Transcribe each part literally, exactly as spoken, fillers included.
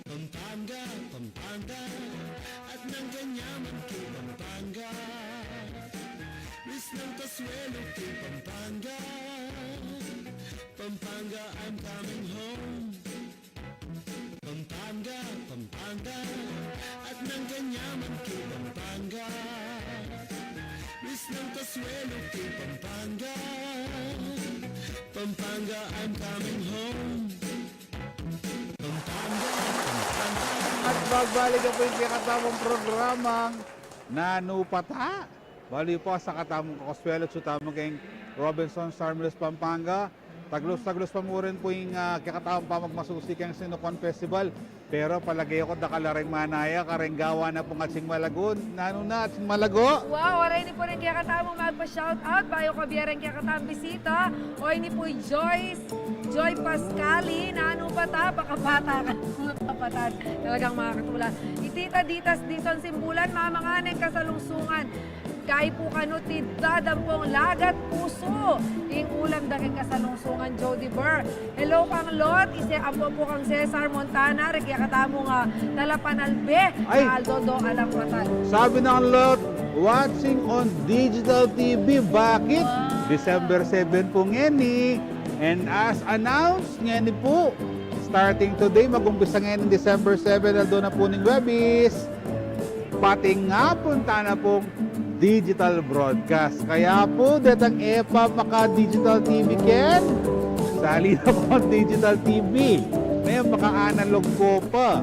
Pampanga, Pampanga, at nang kanyaman keng Pampanga. Luis ng Casuelo keng Pampanga. Pampanga, I'm coming home. Pampanga, Pampanga, at nang kanyaman keng Pampanga. Luis ng Casuelo keng Pampanga. Pampanga, I'm coming home. Pampanga, Pampanga. At magbalik na pu ing kekatamung programang Nanu Pa Ta? Balu yu pu, sakatamu ing kakasuelo, atsu tamu keng Robinson Sarmiles, Pampanga. Taglus-taglus pa mu rin pu ing, ah, kekatamung pamagmasusi keng Sinukuan Festival. Pero palage ku dakal la ring manaya kareng gawa na pung atsing malago. Nanu na, atsing malago? Wow, oras ini pu ring kekatamung magpa-shoutout bayu kabie ring kekatamung bisita. O, ini pu i Joyce, Joy Pascali, Nanu Pa Ta? Baka bata ka, kapatad. Talagang makakatula. I Tita Ditas Dizon Simbulan, Mama, nganeng kasalungsungan kay pu kanu ti dadampong lagat pusu ing ulam da keng kasalungsungan, Jody Burr. Hello kang Lot, isi ampo pu kang Cesar Montana, reng kekatamung talapanalbe. Ay! Na aldo-aldo alang patad. Sabi nang Lot, watching on digital T V. Bakit? Wow. December seven pu ngeni. And as announced ngeni pu, starting today, mag-umpisa ngeni December seven, aldo na pu ning Huwebes, pati ngapun tana pung digital broadcast. Kaya pu, detang e pa maka-digital T V ken, sali na pu kang digital T V. Nung maka-analog ko pa.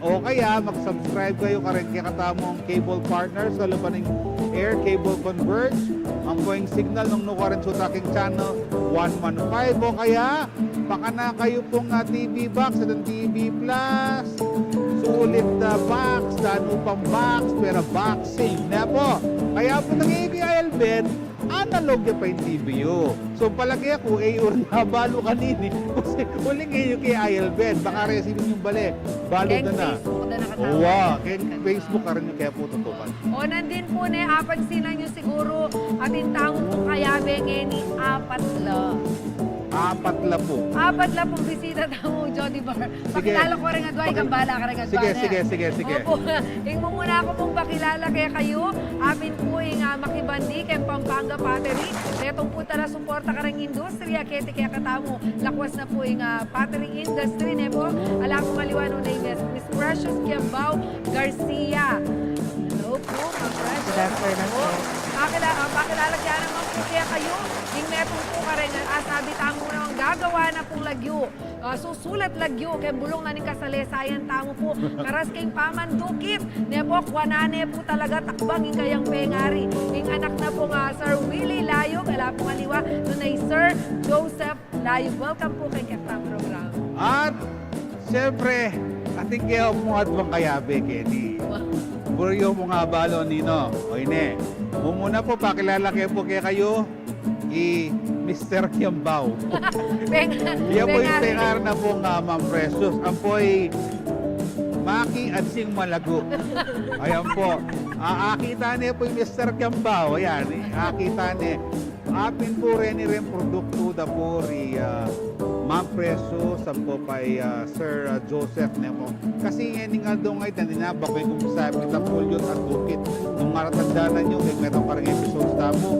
O kaya, mag-subscribe kayu kareng kekatamung cable partners, lalu pa ning Air Cable Converge. Ampo ing signal nung nukarin sa ating channel one one five. O kaya, pakana kayu pung, ah, T V box, itang T V Plus. Sulit na box, danu pang box, pera boxing. Ne pu? Kaya pu, nang e ke alben, analog ya pa ing T V yu. So, palage ku, e yu rin abalu kanini. Kasi uling e yu ke alben, baka resibi yung bale. Balu keng na na. Facebook da na katawa. Wa, keng Facebook karin yu kaya pu tutukan. O, nandin pu ne, apansinan yu siguru, atin tamu pung kayabe ngeni, apat la. Apat la pu. Apat la pung bisita tamu, Jody Burr. Sige. Pakilala ku reng adwa, ika nang bala kareng adwa. Sige, ne, sige, sige, sige. Opo, ing mumuna ku pung pakilala kekayu, apin pu ing, ah, makibandi keng Pampanga Pottery. Netung pu talasuporta kareng industriya keti kekatamu. Lakwas na pu ing, ah, pottery industry, ne pu? Ala pung aliwa nung name is Miss Precious Kiambao Garcia. Hello pu, Ma'am Precious. Good afternoon pu. Pakila-, ah, pakilala ke naman pu kekayu. Ing metung pu kareng, ah, sabi tamu na, gagawa na pung lagyu. Ah, susulat lagyu keng bulung na ning kasalesayan tamu pu. Karas keng pamandukit, ne pu, kuanan ne pu talaga takbang ing kayang pengari. Ing anak na pung, ah, Sir Willie Layug, ala pung aliwa nung name is Sir Joseph Layug. Welcome pu keng kekatang programa. At siyempre, atin ke pung adwang kayabe keni. Wow. Buri yu pung abalu, Nino. O ine, mumuna pu, pakilala ke pu kekayu i Mister Kiambao. Peng-, ya pu ing pengari. Pengari na pung, ah, Ma'am Precious. Ampo i maki atsing malago. Ayan pu. Ah, akit ne pu i Mister Kiambao. Ayan, eh, akit ne. Apin pu reni reng produktu da pu ri, ah, Ma'am Precious, ampo pa i, ah, Sir, ah, Joseph, ne pu. Kasi ngening aldo ngeni, atin na, bayu kung sabi kita, Pulyo at Bukit. Nung maratandanan yu, keng metung pa ring episodes tamu,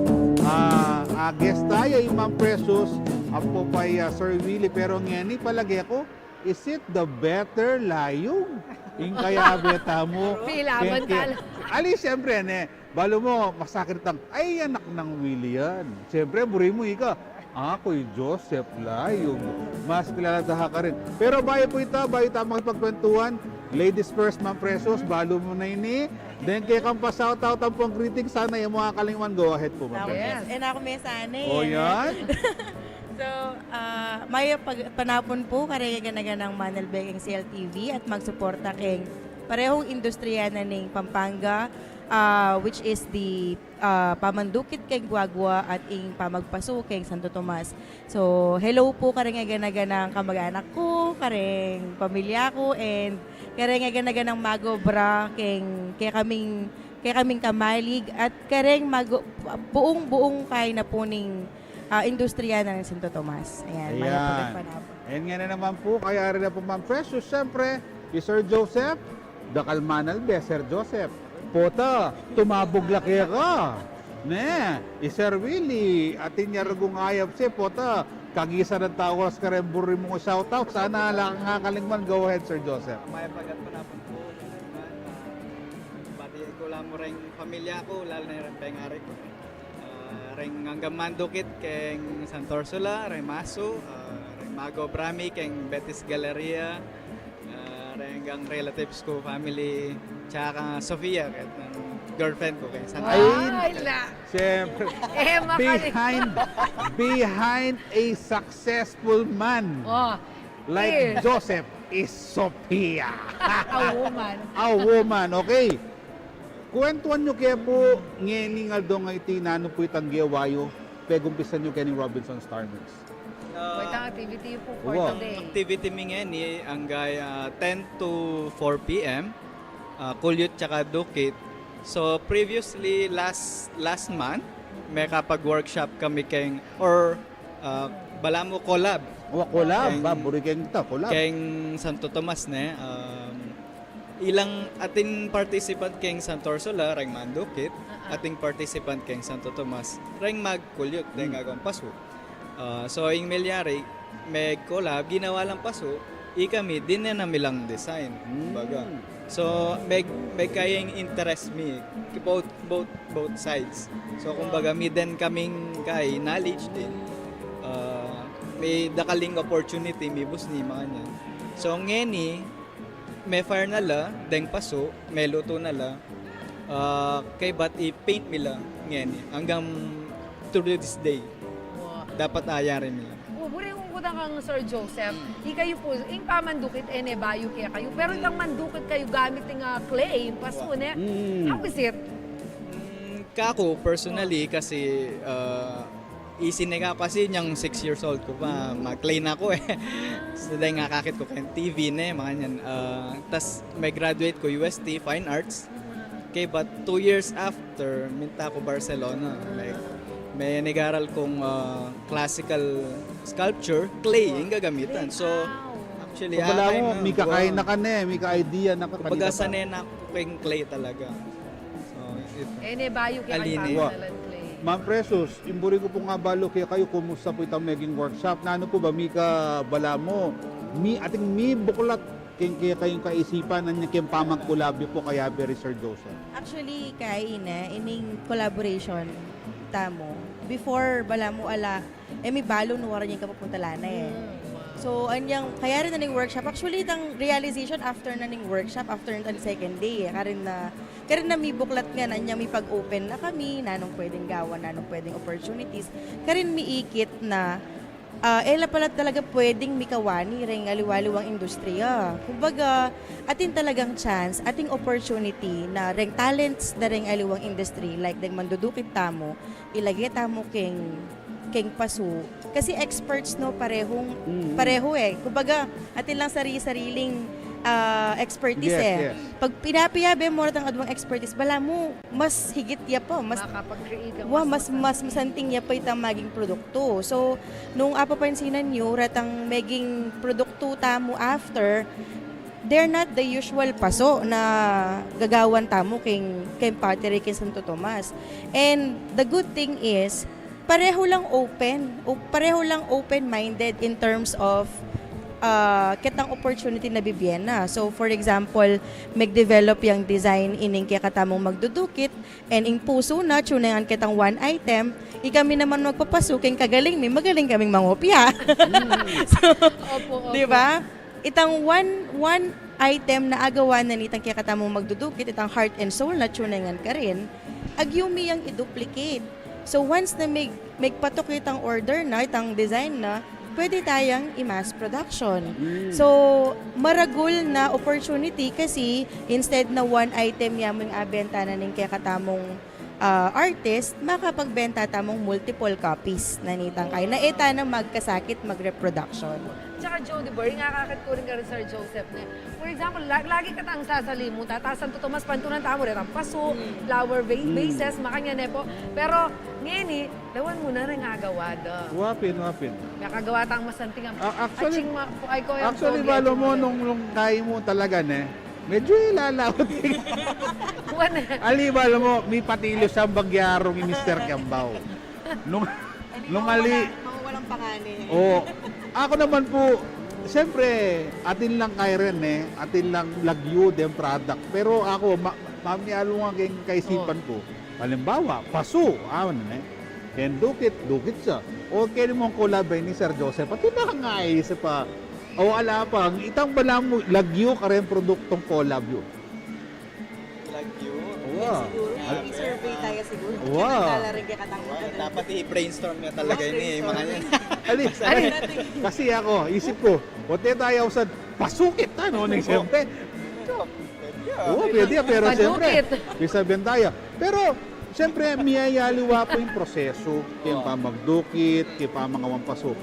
ah, ah, guest tamu, i Ma'am Precious, ampo pa i, ah, Sir Willie, pero ngeni palage ku, is it the better Layug? Ing kayabe tamu. Pilaman ke-, ka lang. Ali, siyempre, ne, balu mu, masakit ang, ay, anak nang Willie yan. Siyempre, buri mu, ika, aku i Joseph Layug. Mas kilala da ha karin. Pero bayu pu ita, bayu tamu makipagkwentuhan, ladies first, Ma'am Precious, balu mu na ini. Then, kekang pa-shoutout ampong greeting, sana e mu akalingwan, go ahead pu, Ma'am Precious. Yes. E na ku me sana, eh. O, yan. So, ah, mayap a panapun pu kareng gana-ganang manalbe keng C L T V at magsuporta keng parehung industriya na ning Pampanga, ah, which is the, ah, pamandukit keng guagua at ing pamagpasu keng Santo Tomas. So, hello pu kareng gana-ganang kamag-anak ku, kareng pamilya ku, and kareng gana-ganang mag-obra keng, kekaming, kekaming kamalig, at kareng mag-, buung-buung kaya na pu ning ah, industriya na ning Santo Tomas. Ayan, mayap a panapun. Ayan nga na naman po, kaya rin na po, Ma'am Precious, siyempre, i Sir Joseph, dakal manalbe, Sir Joseph. Pota, tumabog la keka. Ne, i Sir Willie, atin ya rugung ayap se, pota, kagisan nang tau oras kareng buri mung shoutout, sana ala kang akalingwan, go ahead, Sir Joseph. Mayap a gatpanapun pu, man, ah, bati ku la mu reng pamilya ku, lalu na reng pengari ku. Ah, reng anggang mandukit keng Santa Ursula, reng Masu, ah, reng Mago Brami keng Betis Galleria, ah, reng anggang relatives ku, family, tsaka Sofia, keng girlfriend ku, keng Santa. Ay, ay, la. Siyempre. Eh, makali- behind, behind a successful man, oh, like, eh, Joseph is Sofia. A woman. A woman, okay. Kwentuan yu ke pu, ngening aldo ngeni, nanu pu itang gewa yu, pegumpisan yu keni Robinson Star Mix? Ah, itang activity pu, itang activity mi ngeni, anggay, ah, ten to four P M, ah, kulyut tsaka dukit. So, previously, last, last month, mekapag-workshop kami keng, or, ah, balamu collab. O, collab, keng, ba, buri keng ta, collab. Keng Santo Tomas, ne? Um, ilang atin participant keng Santa Ursula, reng mandukit, ah, ah, atin participant keng Santo Tomas, reng magkulyut, reng, hmm, agawang pasu. Ah, so, ing milyari, meg-collab, ginawa lang pasu, ikami, dine na mi lang design, hmm, kumbaga. So, meg-, megkayang interest mi, both, both, both sides. So, kumbaga, mi den kaming kay knowledge din. Ah, me dakal ing opportunity, mi busni, makanyan. So, ngeni, me-fire na la, deng pasu, melutu na la, ah, kaybat i-paint mi la ngeni, anggang to this day. Wow. Dapat ayari mi la. O, buri kung kutang kang Sir Joseph, hmm, ikayu pu, ing pamandukit, e ne bayu kekayu, pero itang mandukit kayu gamit ing, ah, clay, ing pasu, wow, ne? Hmm. How is it? Mm, kaku, personally, ah, kasi, ah, Easy ne ka kasi, inyang six years old ku pa, mag-clay na ku e. So, deng akakit ku keng T V ne, makanyan. Ah, tas me-graduate ku U S T, Fine Arts. Kaybat two years after, minta ku Barcelona. Like, me-, megaral kung, ah, classical sculpture, clay, ing gagamitan. So, actually, so, balamu, mika-idea na ka ne, mika-idea na ka, kumbaga, kanita pa. Sane na ku keng clay talaga. So, it, e ne bayu ke, ali ne, kang personal clay. Ma'am Precious, ing buri ku pung abalu kekayu, kumusta pu itang meging workshop? Nanu pu ba, mika balamu, mi-, atin mibuklat keng kekayung kaisipan, anya keng pamagkulabi pu kaya beri Sir Joseph? Actually, kaya ine, ining collaboration tamu, before balamu ala, e mi balu nung waran yang kapupuntalan na e. Mm, wow. So, anyang, kaya rin na ning workshop. Actually, itang realization after na ning workshop, after na ning second day e. Karin na, karin na mibuklat ngan, anyang mipag-open na kami, nanung pwedeng gawan, nanung pwedeng opportunities. Karin miikit na, ah, e la pala talaga pwedeng mikawani reng aliwa-aliwang industriya. Kumbaga, atin talagang chance, atin opportunity na reng talents da reng aliwang industry, like deng mandudukit tamu, ilage tamu keng, keng pasu. Kasi experts, no, parehung, mm, parehu e. Kumbaga, atin lang sari-sariling, ah, expertise e. Yes, yes. Pag pinapiyabe mu retang aduang expertise, balamu, mas higit ya pa, mas, makakapag-create ka, wa, mas, mas masanting ya pa itang maging produktu. So, nung apapansinan yu, retang meging produktu tamu after, they're not the usual pasu na gagawan tamu keng, keng pottery keng Santo Tomas. And the good thing is, pareho lang open, o pareho lang open-minded in terms of, ah, ketang opportunity na bibie na. So, for example, mag-develop yang design ining kekatamung magdudukit, and ing pasu na, tune ngan ketang one item, ikami naman magpapasu, keng kagaling mi, magaling kaming mangopya. Mm. So, opo, opo. Di ba? Itang one, one item na agawan na nitang kekatamung magdudukit, itang heart and soul na, tune ngan karin, agyu mi yang i-duplicate. So, once na mig-, migpatuk itang order na, itang design na, pwede tayang i-mass production. Mm. So, maragul na opportunity kasi instead na one item ya mu ing abenta na ning kekatamung ah, artist, makapagbenta tamung multiple copies na nitang kay na e ta na magkasakit mag-reproduction. Tsaka Joe, di ba, rin akakit ko rin ka rin Sir Joseph na, for example, la- lagi ka tang sasali mu, tatasan to, mas pantunan tamu rin ang pasu, flower va- vases, makanyan e po. Pero ngayon e, lawan mu na rin agawa da. Wapin, wapin. Makagawa tang masanting ang Ah, actually, atsing ma- ay ko yung Actually, pogi, balo atsing mo ma- nung, nung kaya mo talaga, ne? Medyo ilalawat. Buwan na. Ali, balo mo, may patilyo siyang bagyarong ni Mister Kiambao. Nung, nung ali, Mawawalang pangani. Oo. Ako naman po, siyempre, atin lang kay rin eh. Atin lang lagyu din product. Pero ako, ma mamialo nga kay kaisipan ko. Halimbawa, pasu, awan eh. Ken dukit, dukit siya. O kaya mo collab ni Sir Joseph, at yun na nga eh, isa pa. O ala pa, itang bala mo, lagyu ka rin produktong collab yun. Lagyu. Wow. Siguro, may survey tayo siguro. Wow. Kaya nagkalaring kaya katang Dapat i-brainstorm nga talaga ini, eh, mga yan. Ali, Ali. Kasi ako, isip ko, what tayo sa pasukit, ano, nang siyempre. Oo, pwede, pero Padukit. siyempre, may sabihan tayo. Pero, siyempre, miyayaliwa po yung proseso, yung pamagdukit, yung pamangawang paso.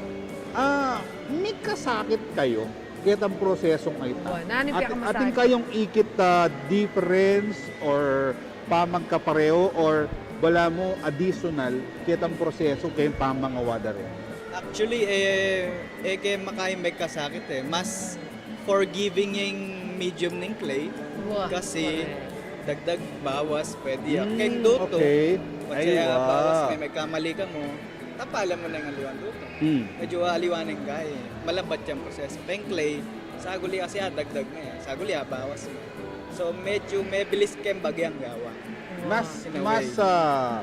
Ah, may kasakit kayo, ketang prosesong ay ta. Oh, nani At, piyakamasakit? Ating kayong ikit ah, difference or pamagkapareho or bala mo additional ketang proseso kayong pamangawa da rin. Actually, eh, eh, kaya makain may kasakit eh. Mas forgiving yung medium ng clay. Wow, Kasi correct. Dagdag, bawas, pwede yan. Mm, Kaya duto, okay. pag Ay, siya wow. bawas, may, may kamali ka mo, tapalan mo na yung aliwang duto. Mm. Medyo aliwanan ka eh. Malabat yung proseso. Kaya clay, saguli kasi ah, dagdag na yan. Saguli ah, bawas na. So, medyo may bilis kayong bagyang gawa. Mas, In a mas, way. ah,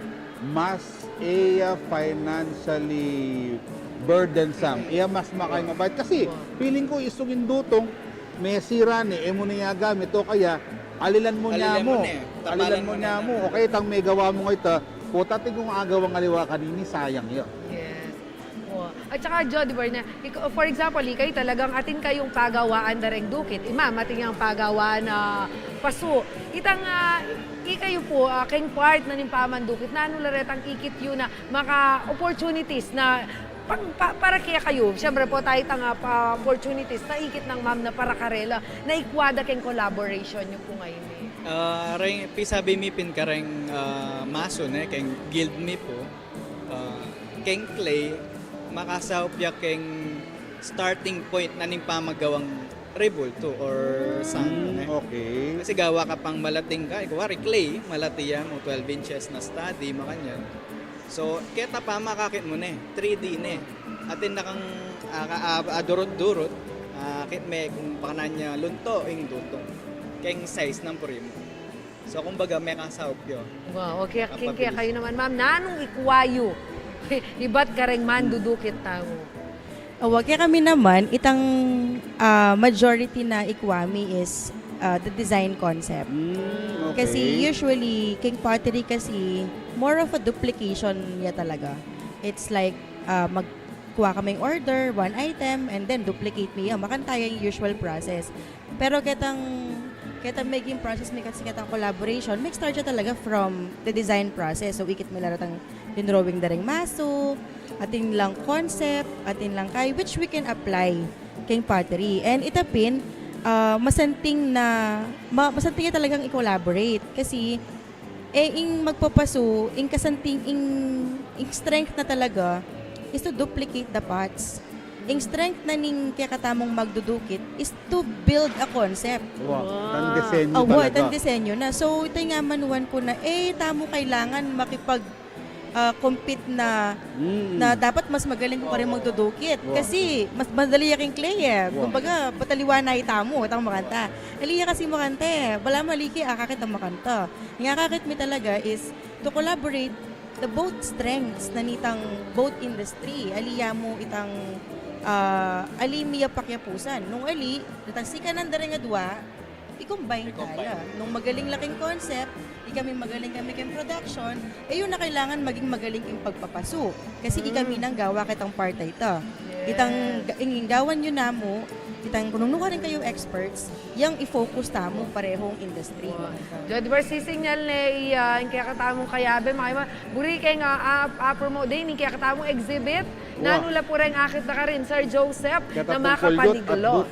mas iya financially burdensome. Iya mas makay mabayad. Kasi, feeling ko, isugin dutong, may sira ni, e mo na iya gamit, o kaya, alilan mo niya Alilan mo mo. na eh. Tapalan Alilan mo mo na niya eh. mo. O kaya, itang may gawa mo ito, puta, tigong agawang aliwa kanini, sayang yun. Yes. Oh. At saka, Joe, di ba, na, ik- for example, ikay talagang atin kayong pagawaan dareng dukit. Ima, mating yung pagawaan na pasu. Itang, ah, ikayo po, ah, kayong part na ning pamandukit, na ano laretang ikit yun na maka-opportunities na pang, pa, para kaya kayo. Siyempre po, tayo tanga pa opportunities na ikit ng ma'am na para karela, na ikwada kayong collaboration nyo po ngayon eh. Ah, reng, pisabi mi pin kareng ah, maso, ne, keng guild mi po. Ah, keng clay, makasaup ya keng starting point na ning pamagawang rebulto or santo, ne. Mm, okay. Kasi gawa ka pang malating ka, kuwari clay, malati ya mo, twelve inches na study, makanyan. So, keta pa makakit mo ne, three D ne. Atin na kang ah, ka- ah, adurut-durut, ah, kit me kung pakanan niya lunto, ing duto. Keng size ng puri mo. So, kumbaga, may kasaup yun. Wow, okay, Ang king kaya pabilis. Kayo naman, ma'am, nanung ikwayo? Ibat kareng mandudukit tamu. Awa, kaya kami naman, itang ah, majority na ikwami is ah, the design concept. Mm, okay. Kasi usually, king pottery kasi, more of a duplication niya talaga. It's like, ah, magkuha kami ng order, one item, and then duplicate mi yun. Makanta yung usual process. Pero ketang, ketang maging process mi kasi ketang collaboration, mag-start siya talaga from the design process. So, ikit mi lahat ang dinrawing dareng maso, atin lang concept, atin lang kay, which we can apply keng pottery. And ita pin, ah, masanting na, ma, masanting na talagang i-collaborate. Kasi, eh, ing magpapasu, ing kasanting, ing, ing strength na talaga is to duplicate the pots. Ing strength na ning kekatamung magdudukit is to build a concept. Wow, ang disenyo Oh, talaga. Ang disenyo na. So, ito nga manuan ko na, eh, tamu kailangan makipag ah, compete na, Mm. na dapat mas magaling ko pa rin magdudukit. Wow. Kasi, mas madali aking clay eh. Wow. Kumbaga, pataliwa na itamu, itang makanta. Aliya kasi makanta eh. Wala maliki, akakit ang makanta. Ang akakit mi talaga is to collaborate the both strengths na nitang both industry. Aliya mo itang ah, ali mi ya pakyapusan. Nung ali, itang sikanan dareng adwa, i-combine I-combine. Tala. Nung magaling la king concept, ikami magaling kami king production, eh yun na kailangan maging magaling king pagpapasu. Kasi ikami nang gawa kitang part a ita. Itang ga-, ing gawan yu namu, itang nung nukarin kayu experts, yang i-focus tamu parehong industry. Jodver, sisinyal ne i, ah, ing kekatamung kayabe, makima, buri ke nga, ah, ah, promote din ing kekatamung exhibit, nanu la pu reng akit na karin, Sir Joseph, na makapaniglo.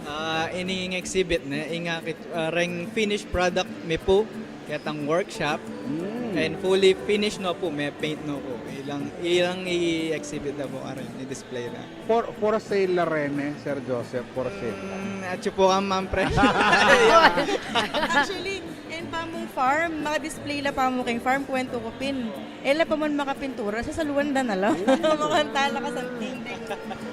Ah, ining exhibit ne, ing akit, ah, reng finished product mi pu, ketang workshop, and fully finished no pu, me-paint no pu. Ilang, ilang i-exhibit na pu karin, i-display na. For, for sale la reni, Sir Joseph, for sale la. Mm, atyu pu kang mang presyo. Actually, ing pamung farm, maka-display la pamu keng farm, kwentu ku pin. E la pa man makapintura, sasaluan da na la. Makanta la ka something, deng,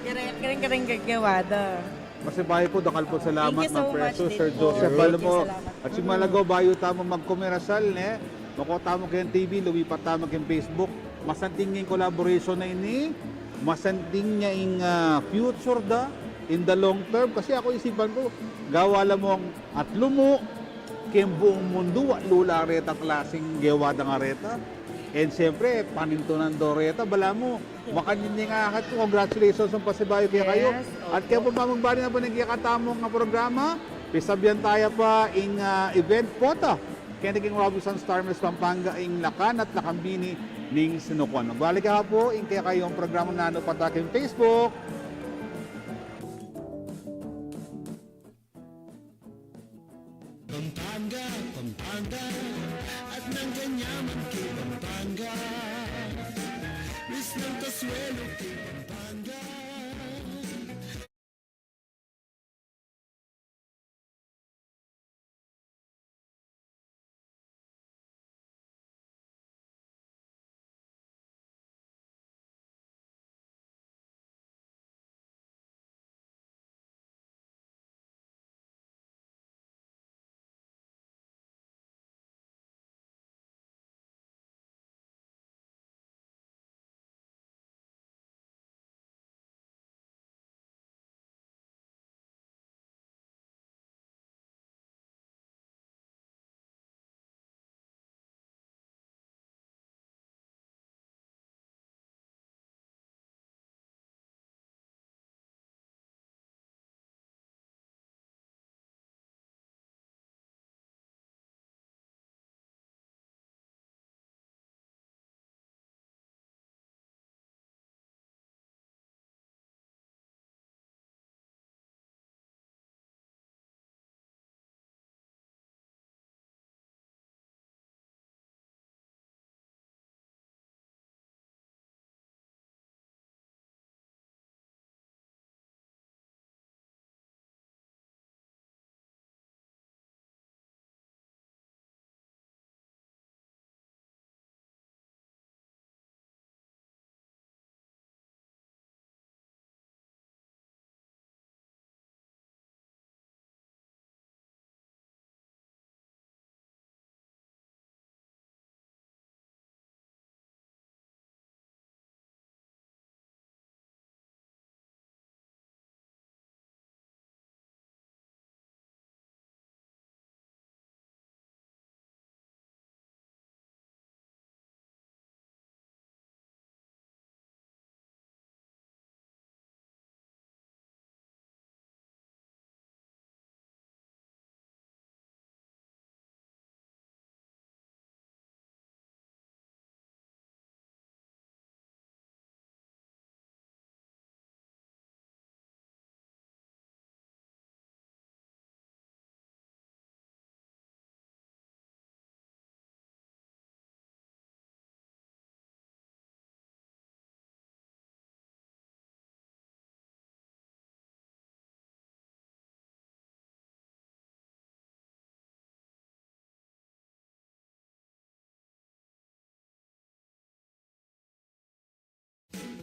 karen, karen, karen gagawa da. Pasibayu pu, dakal pung salamat, Mang Presyo, Sir Joseph Balmo. At si Malago, bayu tamu magkumerasal, ne? Mako tamu keng T V, lumipat tamu keng Facebook. Masanting ya ing collaboration na ini, masanting ya ing, ah, future da, in the long term. Kasi aku isipan ku, gawa la mung atlu mu, keng buung mundu, atlu la reta klaseng gewa dang areta. And siyempre, panintunan do reta, balamu, makanyan ing akit ku. Congratulations, pasibayu kekayu. At keng pamung bali na pu ning kekatamung programa, pisabyan taya pa ing, ah, event pota keni king Robinsons Star Mills Pampanga, ing Lakan at Lakambini ning Sinukuan. Magbalik ya pu ing kekayung programang Nanu Pata keng Facebook. Pampanga, Pampanga, at nang ganyaman keng Pampanga. Luis ng Casuelo keng Pampanga.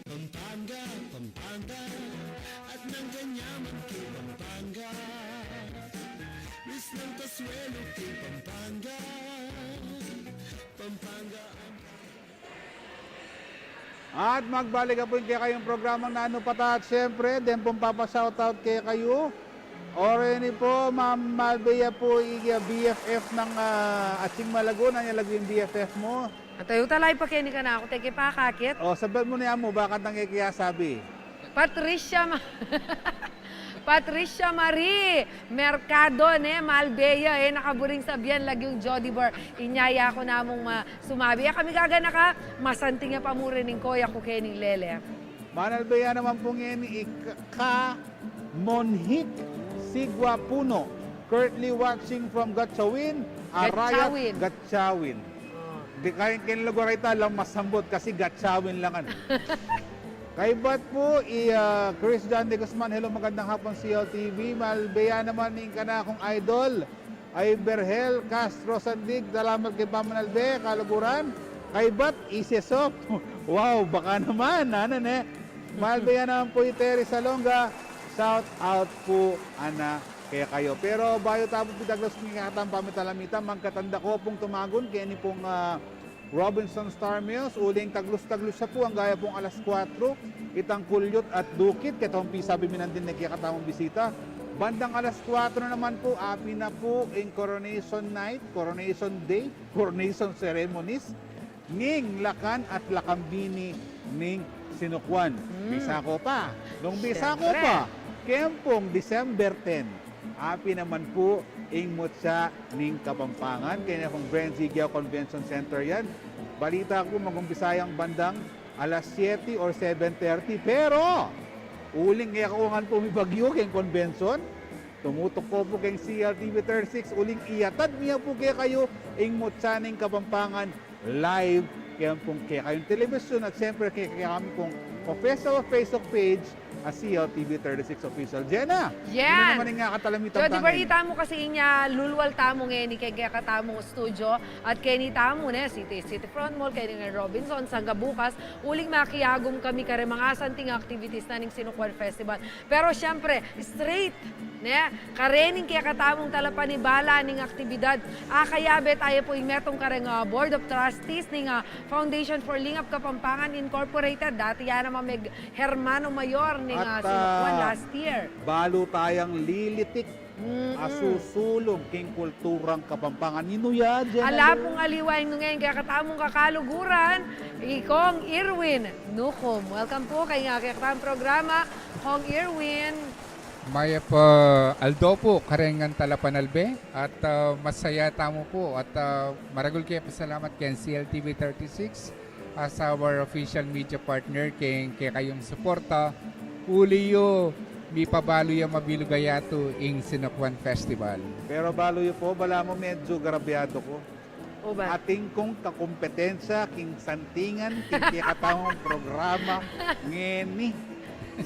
Pampanga, Pampanga, at nang ganyaman keng Pampanga. Luis ng Casuelo keng Pampanga, Pampanga ang At magbalik na pu ing kekayung programang Nanu Pata, at siyempre, den pung papa-shoutout kekayu. Oreni pu, Ma'am Malvea pu, ing B F F nang, ah, atsing Malago. Nanu ya lagu ing B F F mu? Atayu talay pa keni kanaku, teke pakakit. O, sabian mu ne amu, bakanta e ke sabi. Patricia Ma-, Patricia Marie Mercado, ne, Malbeya, e, nakaburing sabian lagiung Jody Bar. Inya ya ku namung ma-, sumabi. E kami gaganaka, masanting ya pa mu rin ing koya ku kening lele. Manalbe ya naman pu ngeni i Ka-, Ka Monhik Sigua Puno, currently watching from Gatchawin, Arayat, Gatchawin. Gatchawin. Oh. Di kaya ken lugar ita, alam masambut kasi Gatchawin lang, ano. Kaybat pu, i, ah, Chris John de Guzman, hello, magandang hapon, C L T V. Malbe ya naman ing kanakung idol, ay Berhel Castro Sandig, salamat king pamanalbe, kaluguran. Kaybat, i Sesop. Wow, baka naman, ana ne. Malbe ya naman pu i Terry Salonga, shout out pu, ana, kekayu. Pero bayu ta pu pitaglus king kekatang pamitalamitan, magkatanda ku pung tumagun keni pung, ah, Robinson Star Mills, uling taglus-taglus ya pu, angga ya pung alas kuwatro, itang kulyut at dukit, ketang pisabi mi nandin ing kekatamung bisita. Bandang alas kuwatro naman pu, api na pu ing coronation night, coronation day, coronation ceremonies, ning lakan at lakambini ning Sinukuan. Hmm. Bisa ko pa. Nung bisa ko pa, siyempre, keng pung December ten, api naman pu ing Mutya ning Kapampangan, keni pung Bren Ziguia Convention Center yan. Balita ku, mag-umpisa yang bandang alas siyete or seven thirty, pero uling e ku ngan pu mibagyu keng convention, tumutuk ku pu keng C L T V thirty-six, uling iyatad mi ya pu kekayu ing Mutya ning Kapampangan live keng pung kekayung telebisyon at siyempre keng kekami pung official Facebook page a C L T V thirty-six Official. Jenna, yan. Ino naman ing kekatamung Jody, pamitalamitan? Balita mu kasi inya, lulwal tamu ngeni keng kekatamung studio at keni tamu, ne, City, City Front Mall, keni ngan Robinson, sangga bukas, uling makiagum kami kareng masanting a activities na ning Sinukuan Festival. Pero siyempre, straight, ne, karening kekatamung talapanibala ning aktibidad. Akayabe tamu pu ing metung kareng, ah, Board of Trustees ning, ah, Foundation for Lingap Kapampangan Incorporated. Dati ya naman meg hermano mayor ning, ah, Sinukuan, ah, last year. Balu tayang lilitik, mm-mm, a susulung king kulturang Kapampangan. Ninu ya, Jenna? Ala pung aliwa ing nung ing kekatamung kakaluguran, i Kong Irwin Nukum. Welcome pu keng kekatamung programa, Kong Irwin. Mayap a aldo pu kareng talapanalbe at, ah, masaya tamu pu at, ah, maragul keng pasalamat keng C L T V thirty-six as our official media partner keng kekayung suporta. Uli yu, mipabalu ya mabilug a yatu ing Sinukuan Festival. Pero balu yu pu, balamu medyu grabyadu ku. O ba? Atin kung kakumpetensya king santingan king kekatamung programa ngeni.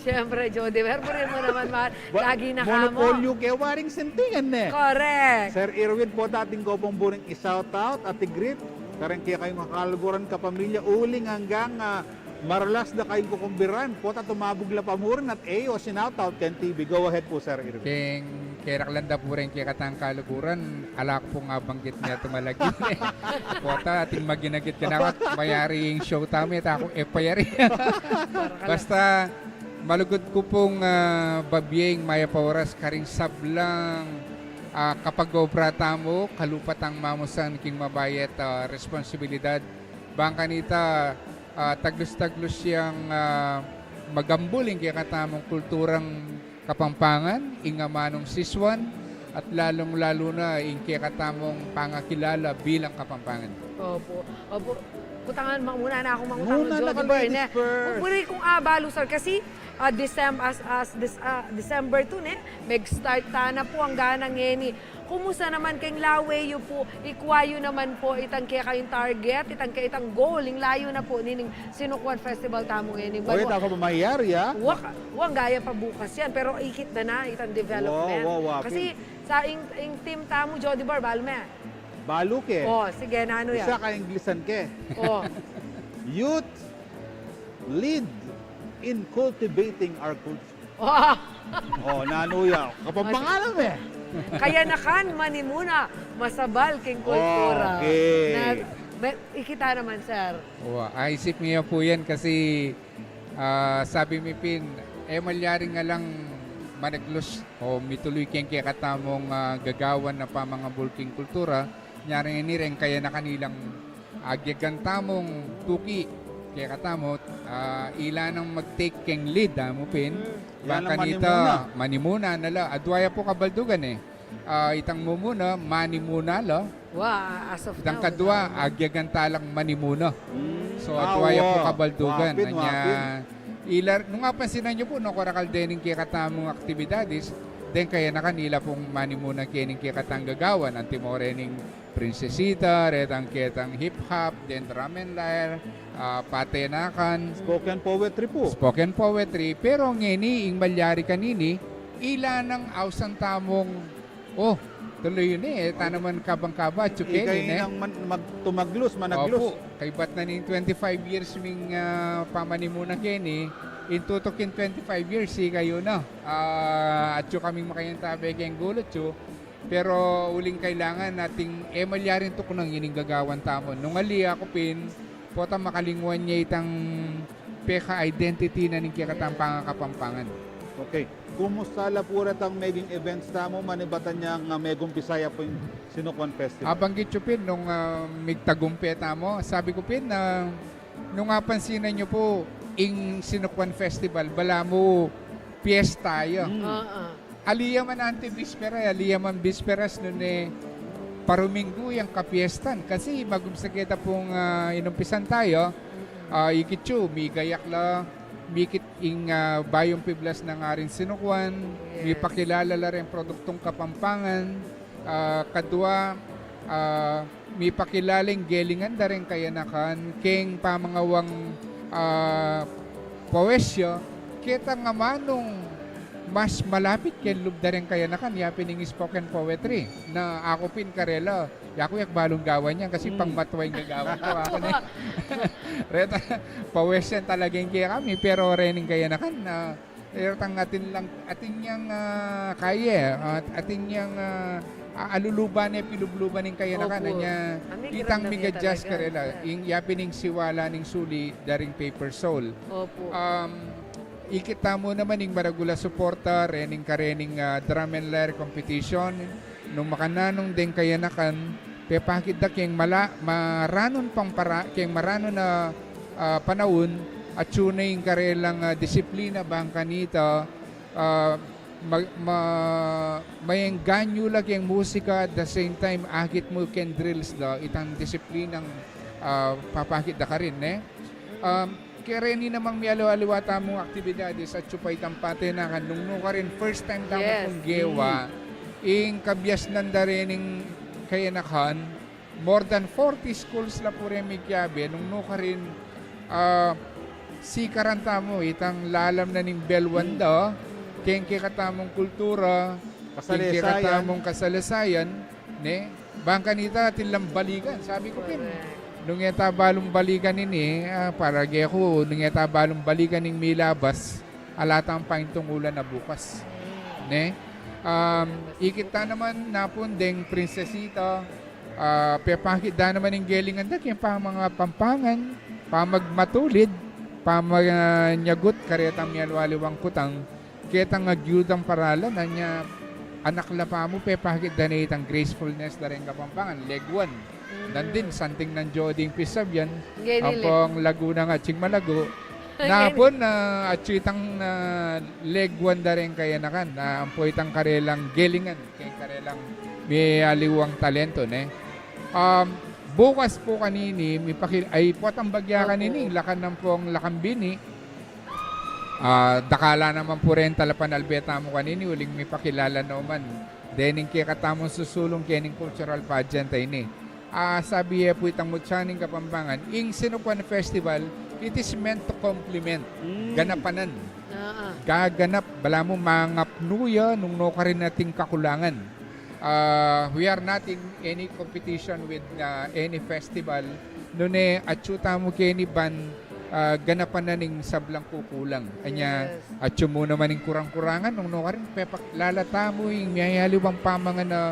Siyempre, Jody, pero burin mu naman, ma-, ba-, lagi na ka mo. Monopolyo ke waring santingan, ne? Correct. Sir Irwin pu, atin ku pung buring i-shout out at i-greet kareng kekayung kakaluguran, kapamilya, uling anggang, ah, maralas da kayung kukumbiran, pota tumabug la pa mu rin at e yu sinout out keng T V. Go ahead pu, Sir Irwin. Keng keraklan da pu ring kekatang kaluguran, ala ku pung abanggit ning tumalagin, e. Pota ating maginagit kanaku at mayari ing show tamu, e, ta ku e payari. Basta malugud ku pung, ah, babie ing mayap a oras karing sablang, ah, kapag-obra tamu, kalupa tang mamusan king mabayat a responsibilidad. Bang kanita, ah, taglus-taglus yang, ah, magambul ing kekatamung kulturang Kapampangan, ing amanung sisuan, at lalung-lalu na ing kekatamung pangakilala bilang Kapampangan. Opu, opu. Kutangan, ma-, muna na kung mangutang, Jody Byrne. Muna na ka, ladies first. Buri kung abalu, sir, kasi, ah, Decem-, as, as, Dec-, ah, December two, ne? Meg-start ta na pu, anggang ngeni. Kumusta naman keng lawe yu pu? Ikwa yu naman pu itang kekayung target, itang ke-, itang goal, ing layu na pu nining Sinukuan Festival tamu ngeni. O, banwa, ita pa mayari, ah. Wa, wa, anggang pa bukas yan, pero ikit da na itang development. Wa, wa, wa, Kasi pin- sa ing, ing theme tamu, Jody Byrne, balu me? Balu ke? O, sige, nanu ya? Bisa ka Inglisan ke? O. Youth lead in cultivating our culture. O. O, nanu ya? Kapampangan me. Kayanakan manimuna, masabal king kultura. Okay. Na, me-, ikita naman, sir. Wa, aisip mi ya pu yan kasi, ah, sabi mi pin, e malyari nga lang managlus o mituluy keng kekatamung, ah, gagawan a pamangambul king kultura, nyari ngeni reng kayanakan ilang agyagan tamung tuki kekatamu, ah, ila nang mag-take keng lead, amu pin. Mm. Bang Yan ang kanita, manimuna. Manimuna na la. Adua ya pu kabaldugan e. Ah, itang mumuna, manimuna la. Wa, as of Itang now, kadua, wala. Agyagan ta lang manimuna. Mm. So, Ah, adua ya pu wa. kabaldugan. Wapin, Anya, wapin. ila, nung apansinan yu pu, no, karakal dening kekatamung aktibidades, deng kayanakan ila pung manimuna kening kekatang gagawan, antimo rening Princesita, retang ketang hip-hop, deng drum and lyre, ah, patenakan, Spoken poetry pu. spoken poetry, pero ngeni, ing malyari kanini, ila nang ausan tamung, o, tuloy yu ne, e ta naman kabang-kaba, atyu keni, Ikay ne? nang man, mag, tumaglus, managlus. Opu, kaybat na ning twenty-five years ming, ah, pamanimuna keni, ing tutuking twenty-five years, ikayu na. Ah, atyu kaming makayantabe keng gulut yu, pero uling kailangan atin, e malyaring tuknang ining gagawan tamu. Nung ali, aku pin, potang makalingwan ya itang peka-identity na ning kekatang pangakapampangan. Okay. Kumusta la pu retang meging events tamu, manibatan yang, ah, megumpisa ya pu ing Sinukwan Festival? Abanggit yu pin, nung, ah, migtagumpe tamu, sabi ku pin na, nung apansinan yu pu, ing Sinukwan Festival, balamu piyesta ya. Mm. Oo. Ali ya man antebispera, ali ya man bisperas, nune paruminggu yang kapiestan. Kasi magumpisa keta pung, ah, inumpisan tayu, ah, ikit yu, migayak la, mikit ing, ah, bayung piblas na ngaring Sinukwan, Yes. mipakilala la ring produktung Kapampangan, ah, kadua, ah, mipakilala ing gelingan da ring kayanakan, keng pamangawang, ah, poesya, ketang amanung mas malapit keng lub da ring kayanakan, ya pin ing spoken poetry. Na aku pin karela, yaku yak balung gawan yan, kasi Mm. pangmatwa ing gagawan ku, aku ne. Reta, poesya talaga ing kekami, pero rening kayanakan, ah, retang atin lang, atin yang, ah, kaya, at atin yang, ah, a-, aluluban ne, pilubluban ning kayanakan, Opu. anya, Ami, itang kiramdam ya migadjust talaga. karela, Yeah. ing yapin ing siwala ning suli da ring paper soul. Opu. Um, ikit tamu naman ing maragul a suporta rening karening, ah, drum and lyre competition. Nung makananung deng kayanakan, pepakit da keng mala-, maranun pang para-, keng maranun a, ah, panaun, atyu na ing karelang, ah, disiplina bang kanita, ah, ma-, ma-, maengganyu la keng musika, at the same time, akit mu keng drills da, itang disiplinang, ah, papakit da karin, ne? Um, kareni namang mialiwa-aliwa tamung aktibidades, atyu pa itang patenakan, nung nukarin first time tamu Yes. pung gewa, ing kabiasnan da rening kayanakan, more than forty schools la pu reng mikiabe, nung nukarin, ah, sikaran tamu, itang lalam na ning belwan da, keng kekatamung kultura, keng Kasalesayan. kekatamung kasalesayan, ne? Bang kanita, atin lang balikan, sabi ku pin. Correct. Nung e ta balung balikan ini, ah, para keku, nung e ta balung balikan ing milabas, ala tang paintungulan a bukas. Ne? Um, ikit ta naman napun deng Princesita, ah, pepakit da naman ing gelingan da keng pamangapampangan, pamagmatulid, pamanyagut karetang mialiwa-aliwang kutang, ketang agyudang paralan, anya, anak la pamu, pepakit da ne itang gracefulness da reng Kapampangan, leguan. Nandin, santing nang Joding pisabian, Ngeni, ampong lagu na nga, atsing malagu. Napun, ah, atyu itang, ah, leguan da reng kayanakan, ah, ampo itang karelang gelingan, keng karelang mialiwang talento, ne? Um, bukas pu kanini, mipakil-, ay, potang bagya Opo. kanini, lakan ampong Lakambini. Ah, dakal la naman pu reng talapanalbe tamu kanini, uling mipakilala naman dening kekatamung susulung kening cultural pageant a ini. Ah, sabi ye pu itang mutya ning Kapampangan, ing Sinukwan Festival, it is meant to complement. Mm. Ganapanan. Ah, ah. Gaganap, balamu mangapnu ya nung nukarin ating kakulangan. Ah, we are not in any competition with, ah, any festival. Nune, atyu tamu keni ban, ah, ganapan na ning sablang kukulang. Anya, Yes. atyu mu naman ing kurang-kurangan, nung nukarin, pepakilala tamu ing mialiwang pamangan a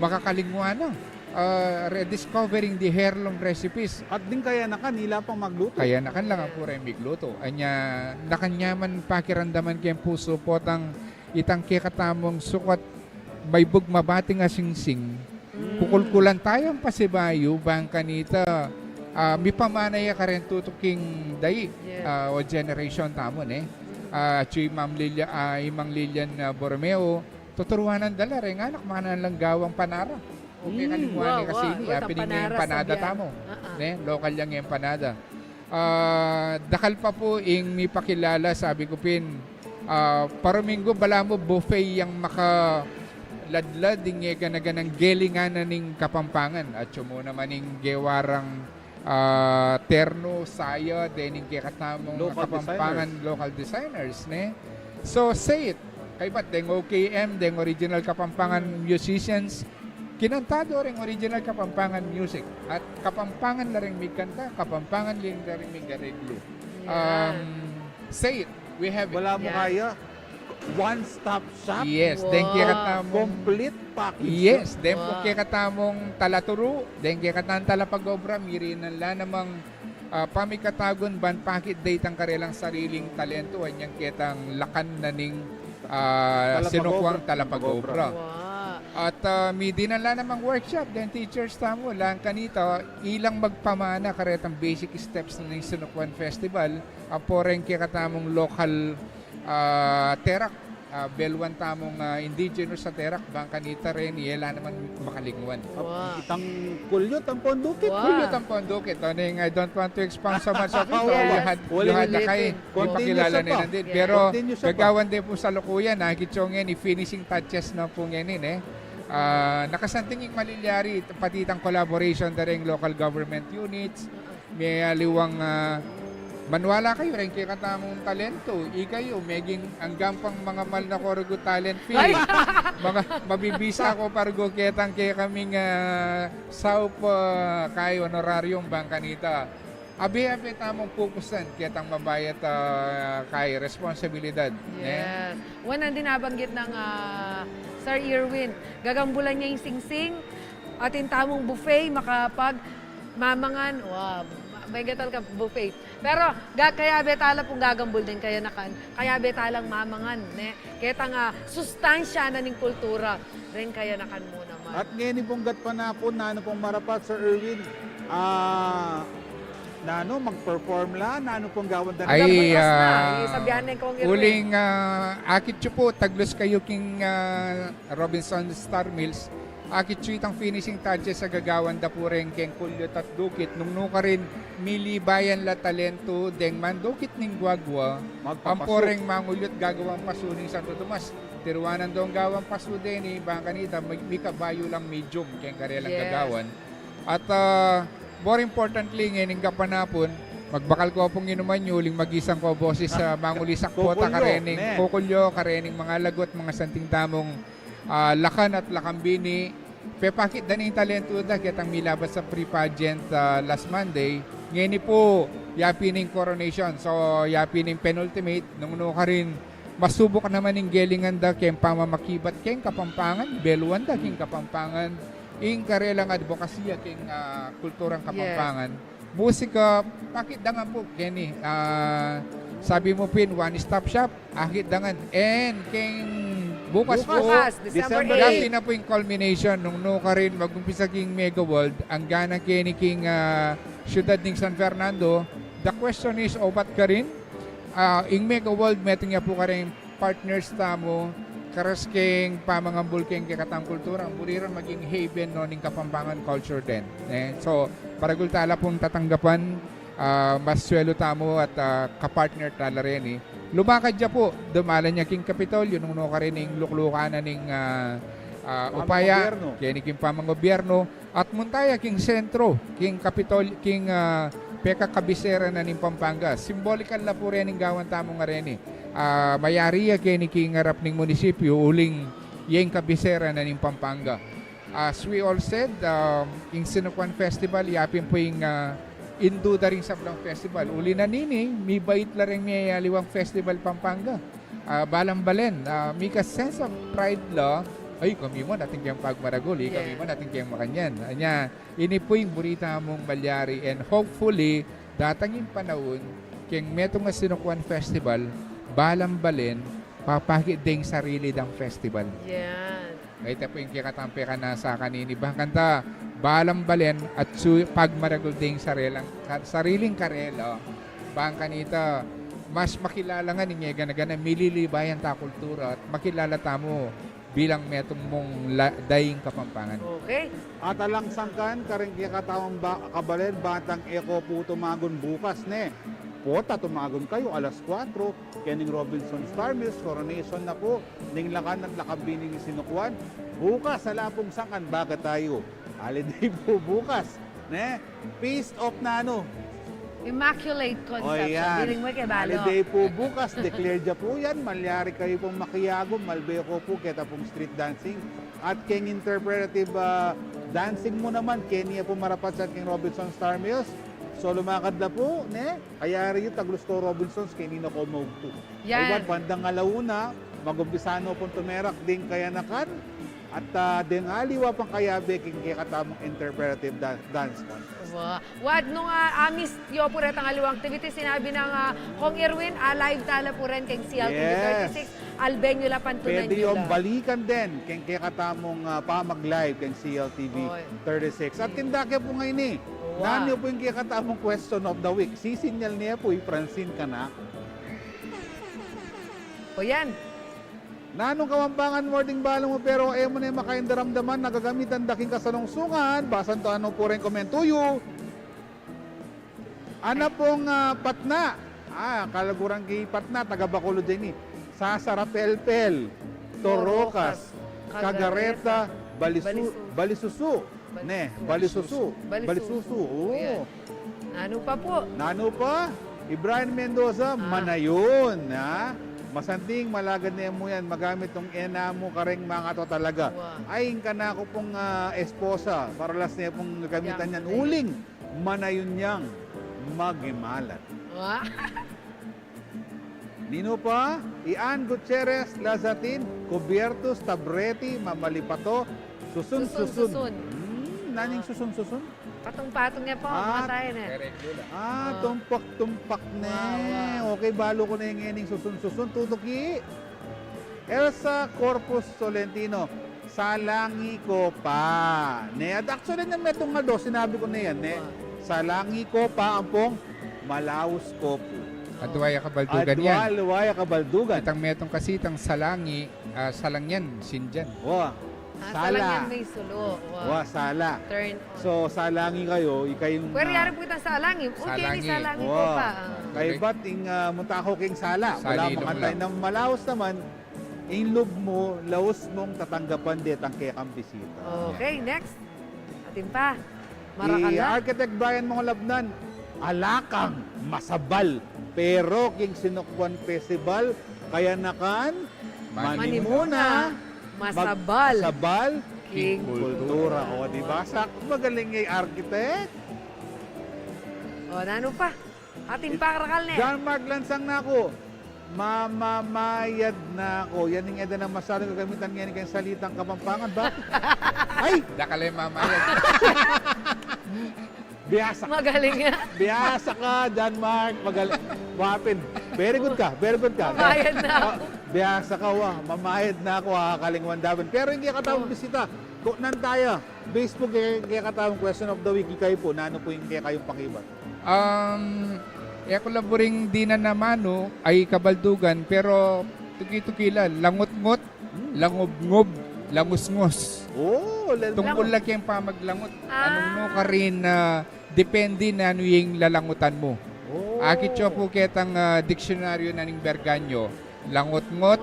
makakalingwan na. Ah, rediscovering the heirloom recipes. At ding kayanakan, ila pang magluto. Kayanakan lang ampo reng migluto. Anya, nakanyaman pakiramdaman keng pusu potang itang kekatamung sukat maibug mabating a singsing. Kukulkulan tayang pasibayu, bang kanita, Ah, mipamana ya kareng tutuking dai, yes, ah, o generation tamu, ne? Ah, atyu i Mang Lilian, ah, i Mang Lilian, ah, Borromeo, tuturuanan da la reng anak, makananu lang gawang panara. O, mm, kekaniwan, wow, kasi wow, ini, ah, pining empanada tamu. Ah, ah. Ne? Lokal yang empanada. Ah, dakal pa pu ing mipakilala, sabi ku pin, ah, paruminggu balamu buffet yang makaladlad ing e gana-ganang gelingan na ning Kapampangan. Atyu mu naman ing gewa rang, ah, terno, saya, dening kekatamung Kapampangan local designers, ne? So, say it. Kaybat deng O K M, deng Original Kapampangan Musicians, kinantado reng original Kapampangan music. At Kapampangan la reng migkanta, Kapampangan la reng migareglu. Yeah. Um, say it. We have it. Balamu kaya, one-stop shop. Yes, deng kekatamung complete package. Yes, deng kekatamung talaturu, deng kekatamung talapag-obra, mirinan la namang ah, pamikatagun ban pakit de itang karelang sariling talentu, anyang ketang lakan na ning, ah, sinukuang talapag-obra. Wow. At, ah, midinan la namang workshop, deng teachers tamu, lang kanita, ilang magpamana karetang basic steps na ning sinukuan festival, ampo reng kekatamung lokal, ah, terak, ah, beluan tamung, ah, indigenous a terak, bang kanita reni, e la naman makalingwan. Wow. Itang kulyut ampong dukit. Wow. Kulyut ampong dukit. O, neng, I don't want to expound so much of it. Yes. You had, you had na kay, continue ipakilala sa ni pa. Nandin. Yes. Pero, continue sa pa. Gagawan de pu sa lukuyan, ha, kitsu ngeni, finishing touches na pu ngeni, ne? Ah, nakasanting ing malilyari, pati itang collaboration da reng local government units, me aliwang, ah, manwala kayu reng kekatamung talentu, ikayu, meging anggang pang mangamal na ko rugu talent fee. Ay! Mabibisa ko pa rugu ketang kekaming, ah, saup, ah, kay honorarium bang kanita. Abe-abe tamung pupusan ketang mabayat, ah, kay responsibilidad, ne? Yes. Wa nandin nabanggit nang, ah, Sir Irwin, gagambulan ya ing singsing, atin tamung buffet, makapag mamangan, wa, ma-, mabigat talaga buffet. Pero, ga-, kayabe tala pung gagambul deng kayanakan, kayabe talang mamangan, ne? Ketang, ah, sustansya na ning kultura, deng kayanakan mu naman. At ngeni pung gatpanapun, nanu pung marapat, Sir Irwin? Ah, nanu, mag-perform la, nanu pung gawan da? Ay, ah, uling, ah, akit yu pu, taglus kayu king, ah, Robinson Star Mills, akit yu itang finishing touches a gagawan da pu reng keng kulyut at dukit, nung nukarin milibayan la talentu deng mandukit ning guagua, ampo reng mangulyut gagawang pasu ning Santo Tomas. Tiruanan dong gawang pasu deni, bang kanita, mi-, mikabayu lang medium keng karelang gagawan. At, ah, more importantly, ngening kapanapun, magbakal ko pung inuman yu, uling magisang ko bosis a mangulisak pota karening kukulyo, karening mangalagut, mangasanting tamung ah, lakan at lakan bini, pepakit da ning talentu da ketang milabat sa pre-pageant, ah, last Monday. Ngeni pu, yapin ing coronation. So, yapin ing penultimate, nung nukarin, masubuk naman ing gelingan da keng pamamakibat keng Kapampangan, beluan da keng Kapampangan, ing karelang adbokasiya keng, ah, kulturang Kapampangan. Musika, pakit da ngan pu, keni, ah, sabi mu pin, one-stop shop, akit da ngan. And keng bukas pu, December eight. Yapin na pu ing culmination, nung nukarin, mag-umpisa king Mega World, anggang keni king, ah, siyudad ning San Fernando. The question is, obat karin, ah, ing Mega World, metung ya pu karing partners tamu, karas keng pamangambul keng kekatang kultura, buri rang maging haven no ning Kapampangan culture den. Eh, so, paragul tala pung tatanggapan, ah, masuelu tamu at, ah, kapartner tala reni. Lumakad ya pu, dumalan ya king Kapitolyo, nung nukarin ing luklukan na ning, ah, ah, upaya, keni king pamangobyerno, at munta ya king sentro, king Kapitol-, king, ah, pekakabisera na ning Pampanga. Simbolikal la pu reni ing gawan tamu ngareni. Ah, mayari ya keni king arap ning munisipyu, uling ya ing kabisera na ning Pampanga. As we all said, um, ing Sinukuan Festival, yapin pu ing, ah, indu da ring sablang festival. Uli na nini, mibait la ring miyayaliwang festival Pampanga. Ah, balang balen, ah, mika sense of pride la, ay, kami man, atin keng pagmaragul, eh, kami man, atin keng makanyan. Anya, ini pu ing buri tamung malyari, and hopefully, datang ing panaun, keng metung a Sinukuan Festival, balang balen, papakit deng sarili dang festival. Yan. Ay, ita pu ing kekatampe kanasa kanini, bang kanta, balang balen at su-, pagmaragul ding sarelang, ka-, sariling karela, bang kanita mas makilala ngan ing e gana-gana, mililibayan ta kultura at makilala tamu bilang metung mung la-, daing Kapampangan. Okay. At alang sangkan, karing kekatamung ba-, kabalen, bantang e ko pu tumagun bukas, ne? Pota tumagun kayu alas kuwatro, kening Robinson Star Mills, Coronation na pu, ning lakan at lakab bining Sinukuan. Bukas, ala pung sangkan, bakit tayo? Holiday pu bukas, ne? Feast of nanu? Immaculate Conception. O, yan. Biling mu kay Balo. Holiday pu bukas, declare ya pu yan. Malyari kayu pung makiagu, malbe ko pu, keta pung street dancing. At keng interpretive, ah, dancing mu naman, keni ya pu marapat sa keng Robinson Star Mills. So, lumakad la pu, ne? Kayari yu, taglustu Robinsons, keni na ko maugtu. Yan. Ay, wat bandang ala una, mag-umpisa no pung tumerak ding kayanakan, at, ah, deng aliwa pang kayabe king kekatamung interpretive dan-, dance contest. Wa-, wad nung, ah, amis yu pu retang aliwang activity, sinabi nang, ah, Kong Erwin, ah, live tala pu ren keng C L T V thirty-six. Yes. Alben yu la, pantunan yu la. Pwede yung balikan din keng kekatamung, ah, pamag-live keng C L T V thirty-six. Oy. At tinda ke pu ngeni. Wa. Nanu pu ing kekatamung question of the week? Sisinyal ne pu i Francine kanaku. O yan. Nanung Kapampangan mu ding balu mu pero e mu ne makaindaramdaman na gagamitan da king kasalungsungan? Basan ta nanu pu reng komento yu. Ana pung, ah, patna? Ah, kaluguran ki patna, taga Bacolod ini. Sasarapelpel, torokas, kagareta, balisu-, balisusu. Ne, balisusu. Balisusu. Balisusu, o. Yan. Nanu pa pu? Nanu pa? Ibrahim Mendoza, ah, manayun, ha? Masanting, malagad ne mu yan, magamit nung e na mu kareng mangato talaga. Wa. Ay, ing kanaku pung, ah, esposa, maralas ne pung gagamitan yan. Yan, manayun. Uling, manayun yang magimalat. Wa. Ninu pa? I Ann Gutierrez Lazatin, kubiertus, tabreti, mamalipato, susun, susun, susun. Hmm, naning susun, susun? Patung-patung ya pu, ah, matayan e. Ah, tumpak-tumpak ne. Wa, wa. Okay, balu ku ne ngening susun, susun. Tutuki. Elsa Corpus Tolentino. Salangi ko pa. Ne, at actually, nung metung aldo, sinabi ku ne yan, ne? Salangi ko pa ampong malaus ko pu. At duwa ya kabaldugan yan. At duwa, duwa ya kabaldugan. Itang metung kasi itang salangi, ah, salang yan, sinjan. Wa. Ah, sala. Salang yan, may sulu. Wa. Wa, sala. Turn on. So, salangi kayu, ikayung, pwede ah, yari pu itang salangi. Okay, salangi. Salangi ko pa. Ah. Kaybat ing, ah, munta ku king sala. Wala, sali mangantay lang. Na malaus naman, ing lub mu, laus mung tatanggapan detang kekang bisita. Okay, next. Atin pa. Marakal la. I Architect Brian Mongolabnan, ala kang masabal. Pero king Sinukuan Festival, kayanakan, manimuna, manimuna, mag-, masabal, masabal king kultura. King kultura. O, di ba? Sak-, magaling ya i Architect. O, nanu pa? Atin pa, rakal ne. John Mark Lansang naku, mamamayad na ku. Yan ing e da na masyadung gagamitan ngeni keng salitang Kapampangan, ba? Ay! Dakal e mamayad. Biasa. Magaling ya. Biasa ka, John Mark. Magaling. Wapin. Very good ka. Very good ka. Mamayad na ku. Ah, biasa ka, wa. Mamayad na ku, ah, kalingwan da pin. Pero ing kekatamung bisita, ku-, nan taya. Base pu keng, kekatamung question of the week, ikayu pu, nanu pu ing kekayung pakibat? Um, e ku la buring dinan a manu, ay kabaldugan, pero tuki-tuki la, langut-ngut, hmm, langub-ngub, langus-ngus. O, lalo. Tungkul la keng pamaglangut. Ah. Nung nukarin, ah, depende nanu ing lalangutan mu. O. Akit yu pu ketang, ah, diksyonaryo na ning Berganyo. Langut-ngut,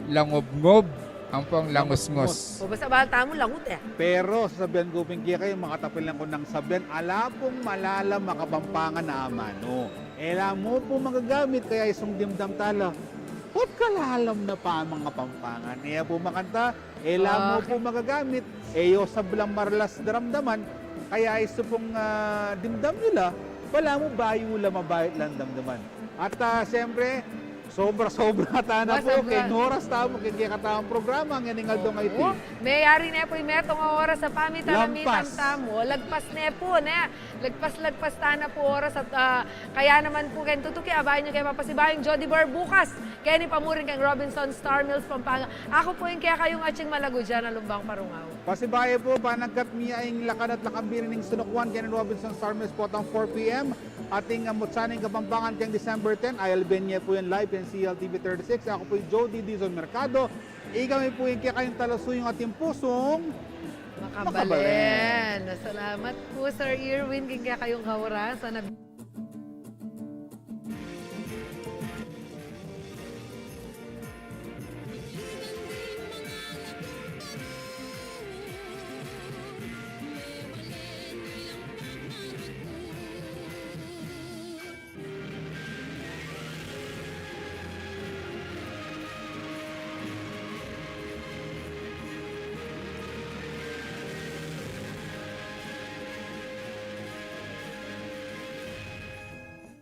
langub-ngub, ampong langus-ngus. O, basta bahal tamu langut e. Pero sasabian ku pin kekayu, makatapil lang ku nang sabian, ala pung malalam a Kapampangan a amanu. E la mu pu magagamit, kaya isung dimdam tala, "Ot kalalam na pamang Kapampangan." E ya pu makanta, e la mu pu magagamit, e yu sablang maralas daramdaman, kaya isu pung, ah, dimdam yu la, balamu bayu la mabayat lang damdaman. At, ah, siyempre, Sobra-sobra tana pu keng oras tamu, keng kekatamung programa ngening aldo a iti. Meyari ne pu ing metung a oras a pamitan a mitan tamu. Lagpas ne pu, ne? Lagpas-lagpas tana pu oras at, ah, kaya naman pu keng tutuki, abayan yu ke papasibayu ing Jody Bar bukas keni pa murin keng Robinson Star Mills, Pampanga. Aku pu ing kekayung atsing malagu dyan a Lumbang Parungaw. Pasibayu pu, panagkat mi ing Lakad at Lakambiri ning San Juan keni Robinson Star Mills potang four p.m. Ating, ah, Mutsa ning Kapampangan keng December ten, ayalben ye pu yan live keng C L T V thirty-six. Aku pu i Jody Dizon Mercado. Ikami pu ing kekayung talasuyung at ing pusung makabalen. Makabalen. Salamat pu, Sir Irwin, king kekayung kaorasan a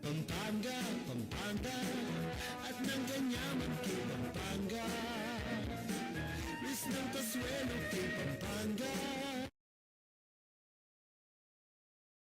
Pampanga, Pampanga, at nang ganyaman king Pampanga. Misnang kasuelo king Pampanga.